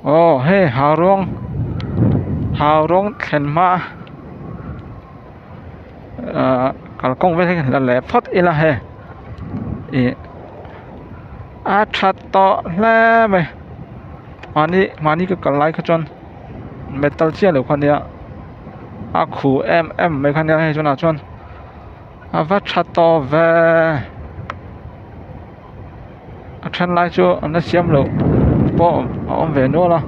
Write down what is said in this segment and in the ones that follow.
Aw hei hau rawng hau rawng thlen hma ahh kalkawng vel hi la leh phawt ila hei ih a tha tawh hle mai mahni mahni ka kal lai kha chuan metal chiah lo kha nia a khu em em mai kha nia hei tunah chuan a va tha tawh ve. A then lai chu an la siam loh pawh a awm ve nual a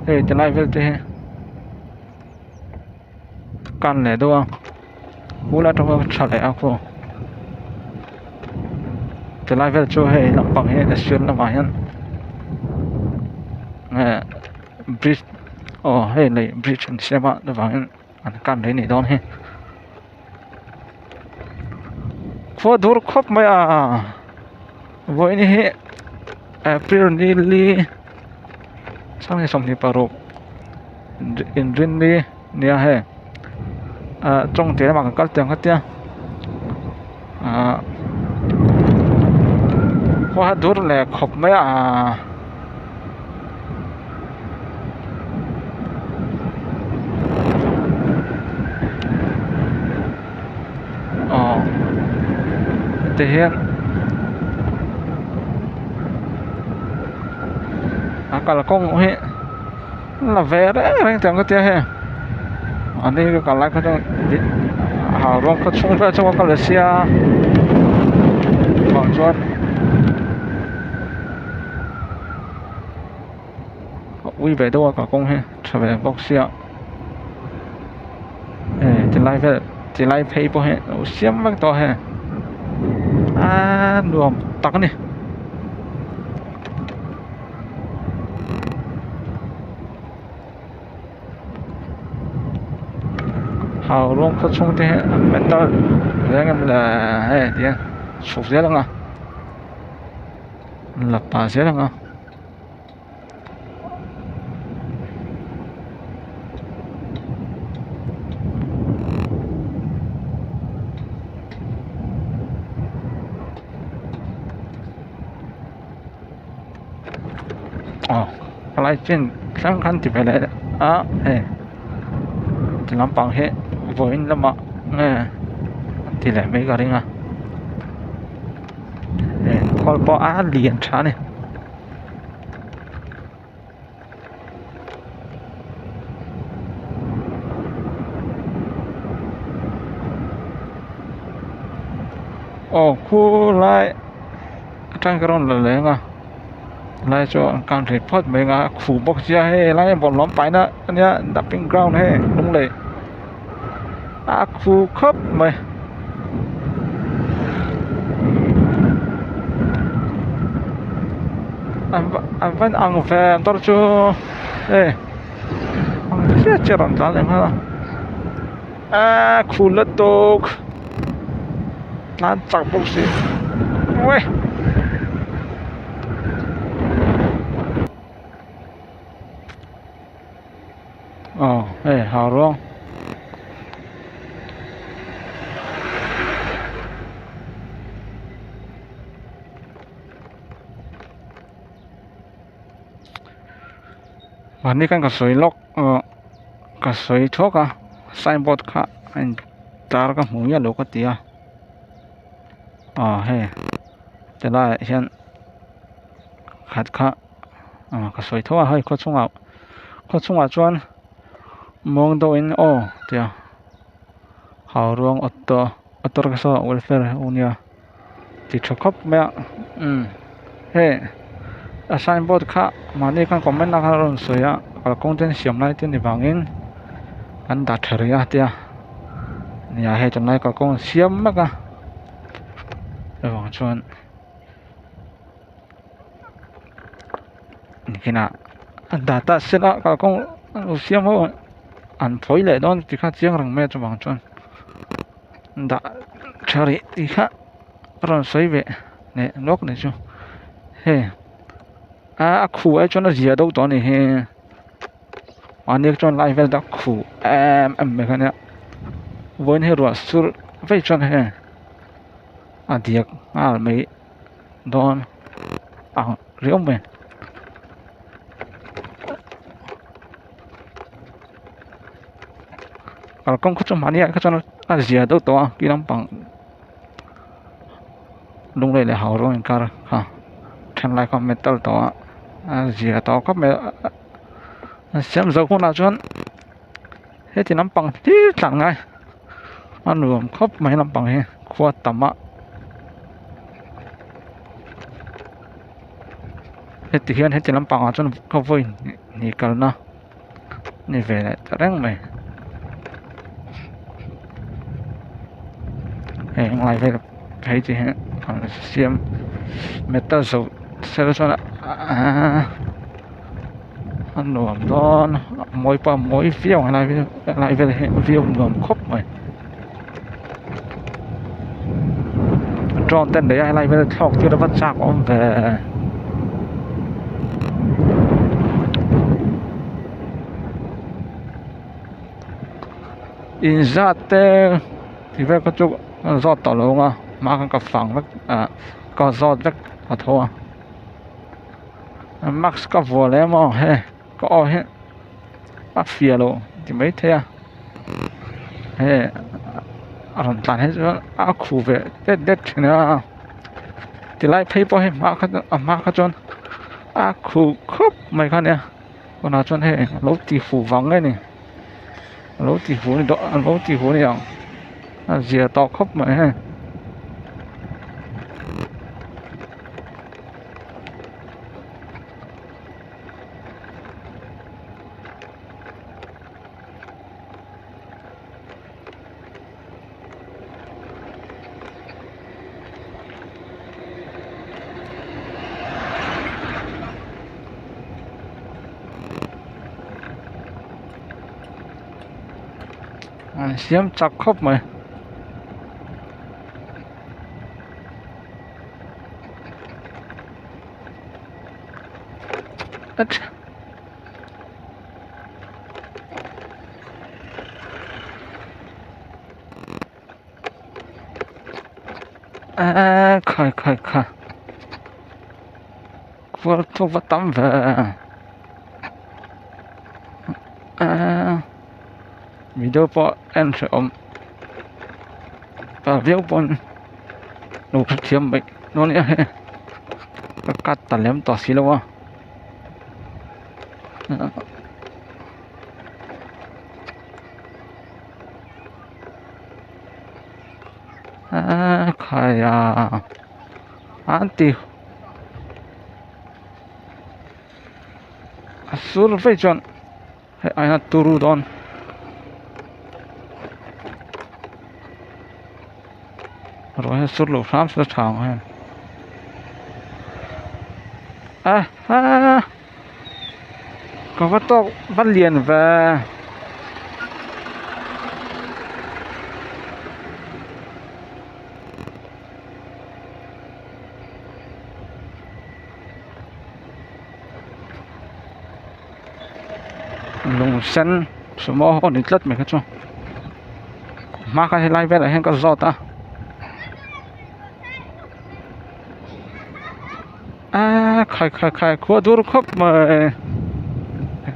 hei ti lai vel te hi kan leh deuh a bul atanga tha leh a khaw ti lai vel chu hei lampang hi a sir lamah hian eh bridge aw hei lei bridge an siam a chuvangin an kan rei nih dawn hi. Khua dur khawp mai a vawiin hi April ni li sang 26 inrinni nia hei ah tawng tir lamah kan kal tiang kha tia ah khua dur leh khawp mai a. Aw ti hian a kalkawng hi la ve reng reng tiang ka tia hei a ni ka kal lai kha chuan ha ruang khaw chhung vel chauh a kal sia vang chuan. Ui ve deuh a kalkawng hi tha ve bawk sia hei tilai vel tilai phei pawh hi a lo siam vek tawh a hei aaa nuam tak a ni. Hau rawng khaw chhung te hi metal veng em le hei ti a chhuk zel ang a la pah zel ang a. Aw helai chin thleng khan ti ve leh a hei ti lampang hi vawiin lamah nge an ti leh mai ka ring a hei khawl pawh a lian tha a ni. Aw khulai atang ka rawn la leng a lai chu an kang thei phawt mai ang a a khuh bawk sia hei helai hi bawlhhlawh paihna ania dumping ground hei lunglei a khuh khawp mai. An va ang ve an tawrh chu hei ang chiah chiah rawn tlan leh nghal a aaa khuh lutuk tlan chak bawk si uai. Aw hei ha ruang mahni khan ka sawi lawk ah ka sawi thuak a signboard kha a in tar ka hmu miah lo ka ti a aw hei tilaiah hian khat kha ah ka sawi tho a hei khaw chungah khaw chungah chuan muang deuhin aw tia hau ruang auto auto rickshaw welfare ho nia ti tha khawp mai a umm hei a signboard kha mahni khan comment a khan a rawn sawi a kalkawng te an siam lai te ni vangin an dah tha rih a tia nia hei tunlai kalkawng an siam mek a chuvang chuan. Nikinah a data sen a kalkawng an lo siam ho an phawi leh dawn tih kha chiang reng mai a chuvang chuan dah tha rih tih kha a rawn sawi ve leh lawk ni chu hei a khu ai chuan a zia deuh tawh a ni hi mahni chuan lai vel te a khu em em mai kha nia vawiin hi ruah sur vei chuan hei a diak nghal mai. Dawn ang riau mai. Kalkawng kha chu mahni ah kha chuan a zia deuh tawh a khi lampang Lunglei leh Haurawng inkar kha then lai kha metal tawh a a zia tawh khawp mai a a siam zo hunah chuan heti lampang hlir tlan ngai a nuam khawp mai lampang hi khua tam a heti hian heti lampang ah chuan ka vawi hnih kalna. Ni ve leh ta reng mai heng lai vel phei chi hi an siam metal zo sel chuan aaa a nuam dawn a mawi pawh a mawi viau ang helai vel hi view nuam khawp mai drone te an nei a helai vel thlawk tir a va chak awm ve. Inzat te tih vel kha chu ka zawt tawh lo ang a hma khan ka fang vek ah ka zawt vek a tho a mask ka vuah leh emaw he ka aw hi a fiah loh ti maithei a he a rawn tlan hi chuan a khuh ve det det thin a tilai phei pawh hi hma kha a hma kha chuan a khuh khawp mai kha a nia. Tunah chuan hei a lo ti fuh vang nge ni a lo ti fuh a lo ti fuh a ni ang a zia tawh khawp mai hei. An siam chak khawp mai. Eee khai khai khai khuar thuk va tam ve eee video pawh en hrehawm ta viau pawn lo hrethiam mai dawn nia hei ka cut ta lem tawh si lo a. Aaa khai a an ti a sur vei chuan hei aia turu dawn ruah hian sur lo hram se tha ang hei a ha. Ka va tawk va lian ve. Lung sen sumo ho ni tlat mai kha chu hma kha helai velah hian ka zawt a. Aaa khai khai khai khua dur khawp mai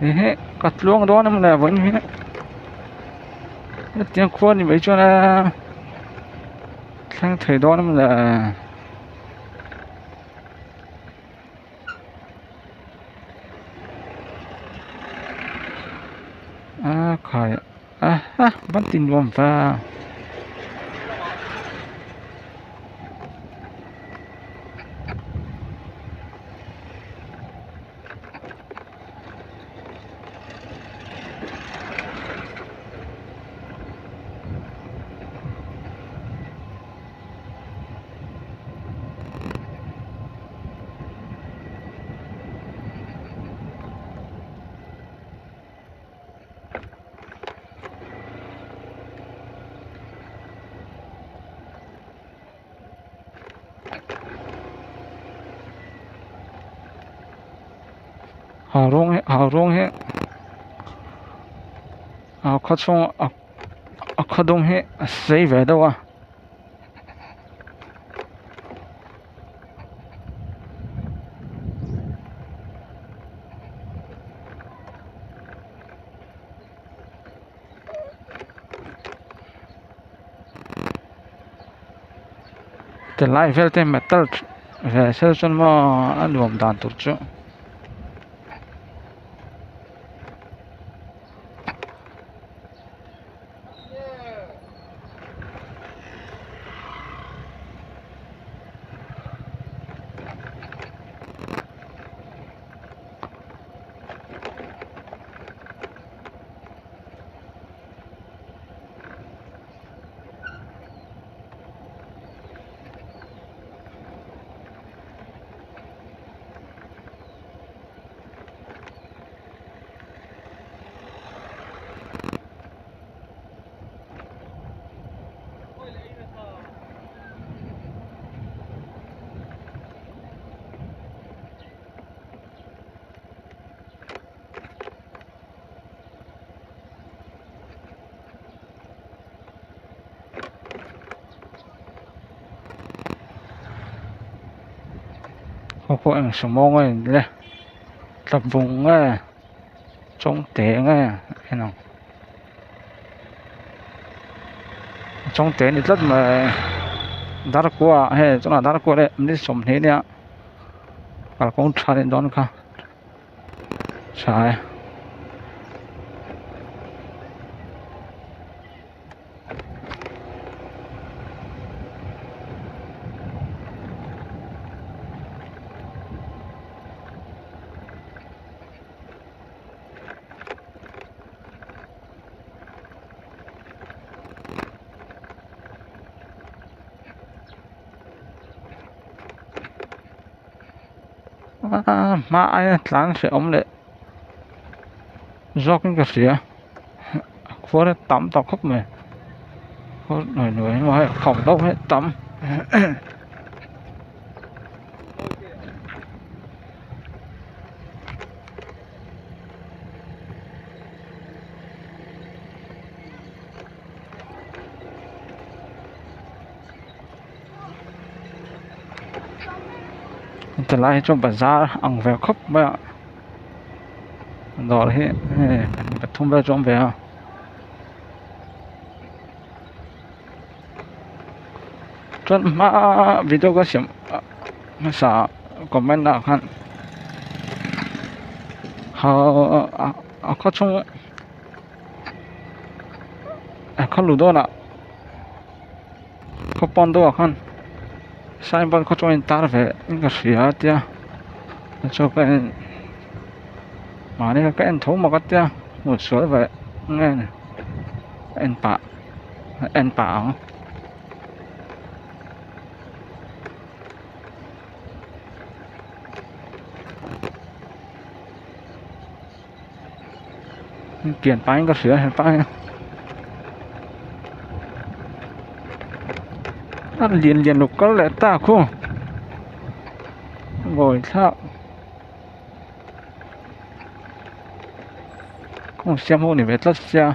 ehe ka tluang dawn em le vawiin hi hetiang khua ni mai chuan a thleng thei dawn em le a khai a van ti nuam va. Ha rawng hi ha rawng hi a khaw chhung a a khaw dum hi a sei ve deuh a. Tilai vel te metal ve sel chuan maw a nuam dan tur chu. Khaw pawh eng sumo nge ni le tlabung nge chawngte nge en ang chawngte ni tlat mai darkua hei chungah darkua leh minute sawmhnih ania kalkawng tha leh dawn kha. Tha e. Hma aia tlan hrehawm leh zawkin ka hria khuar a tam tawh khawp mai khuar hnuai hnuai emaw hei khawk deuh hi a tam. Tilai hi chu bazar ang ve khawp mai a dawr hi hei pathum vel chu a awm ve a. Chuan hmaa video ka siam hmasa comment ah khan a khaw chhung a khaw luh dawnah. Khaw pawn deuhah khan signboard khaw chu a intar ve in ka hria a tia chu ka en mahni kha ka en tho mak a tia hmuh sual ve nge ni en pah en pah ang. Pian pahin ka hria hepa hi a lian lian lo kal leh ta khu vawi thlak kawng siam ho ni ve tlat sia.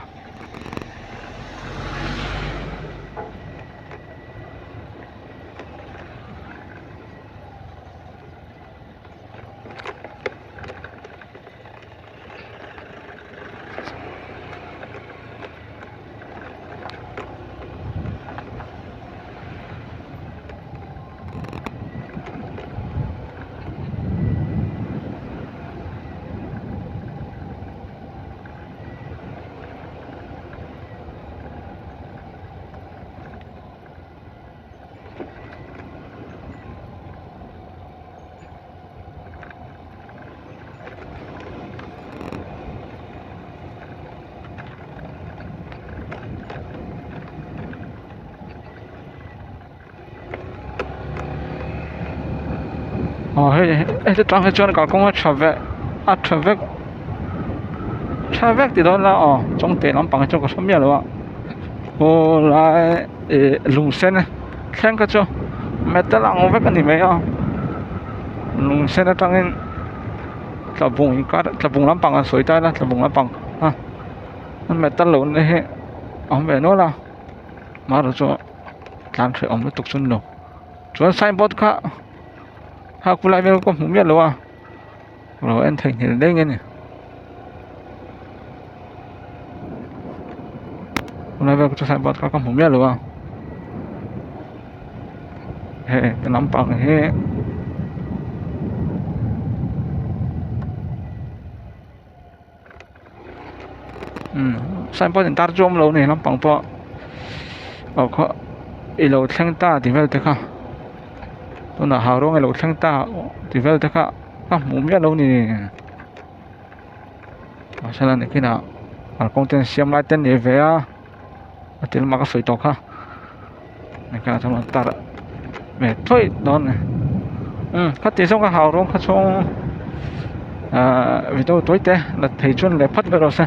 Aw hei heti tang hi chuan kalkawng a tha vek a tha vek tha vek ti dawn la aw chawngte lampang hi chu ka hre miah lo a aw lai ih lung sen thleng kha chu metal ang vek a ni mai a lung sen atangin tlabung inkar tlabung lampang an sawi ta ila tlabung lampang a metal lo na hi a awm ve nual a marawh chu tlan hrehawm lutuk chu ni lo chuan signboard kha ha khulai vel ka hmu miah lo a lo en theihnghilh daih nge ni khulai vel chu signboard kha ka hmu miah lo a. Hei ti lampang hi umm signboard in tar chu a awm lo a ni lampang pawh aw khaw i lo thleng ta tih vel te kha tunah hau rawng i lo thleng ta tih vel te kha ka hmuh miah lo a ni mahse la nakinah kalkawng te an siam lai te an nei ve a a ti lamah ka sawi tawh kha nakinah chuan an tar ve thuai dawn a ni umm khati zawng ka hau rawng kha chhung ahh video tawi te la thei chuan leh phawt mai rawh se.